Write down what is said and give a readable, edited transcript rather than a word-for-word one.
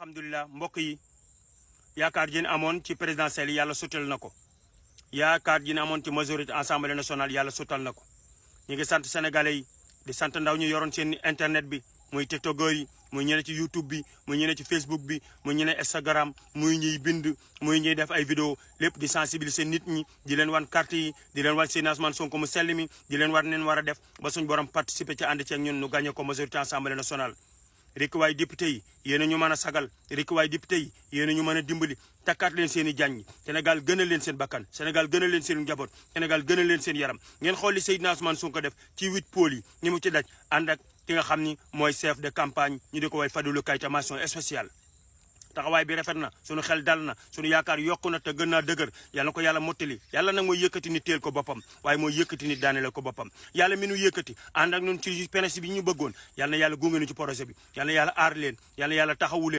alhamdulilah mbokk yi yaakaar ji ñu amoon ci présidentielle yi yàlla sottal na ko yaakaar ji ñu amoon ci majorité assemblée nationale yàlla sottal na ko ñu ngi sant sénégalais yi di sant ndaw ñu yoroon seen internet bi muy tiktokeur yi muy ñene ci youtube bi muy ñene ci facebook bi muy ñene instagram muy ñuy bind muy ñuy def ay vidéo lépp di sensibiliser nit ñi di leen wan carte yi di leen wan seen Ousmane Sonko mu sell mi di leen war neen war a def ba suñ borom participer ci ànd ci ak ñun nu gagné ko majorité assemblée nationale rek waay député yi yéen a ñu mën a sagal rek waay député yi yéen a ñu mën a dimbali takkaat leen seen i jàññi Sénégal gënal leen seen bakkan Sénégal gënal leen seen njaboot Sénégal gënal leen seen yaram ngeen xool li Seydina Ousmane Sonko def ci 8 pôles yi ni mu ci daj ànd ak ki nga xam ni mooy chef de campagne ñu di ko way Fadilou Keita mention spéciale taxawaay bi rafet na suñu xel dal na suñu yaakaar yokku na te gën naa dëgër yàlla na ko yàlla mottali yàlla nag mooy yëkkati nit teel ko boppam waaye mooy yëkkati nit daanele ko boppam yàlla mi nu yëkkati ànd ak ñun ci principe bi ñu bëggoon yàlla na yàlla gunge nu ci projet bi yàlla na yàlla aar leen yàlla na yàlla taxawu leen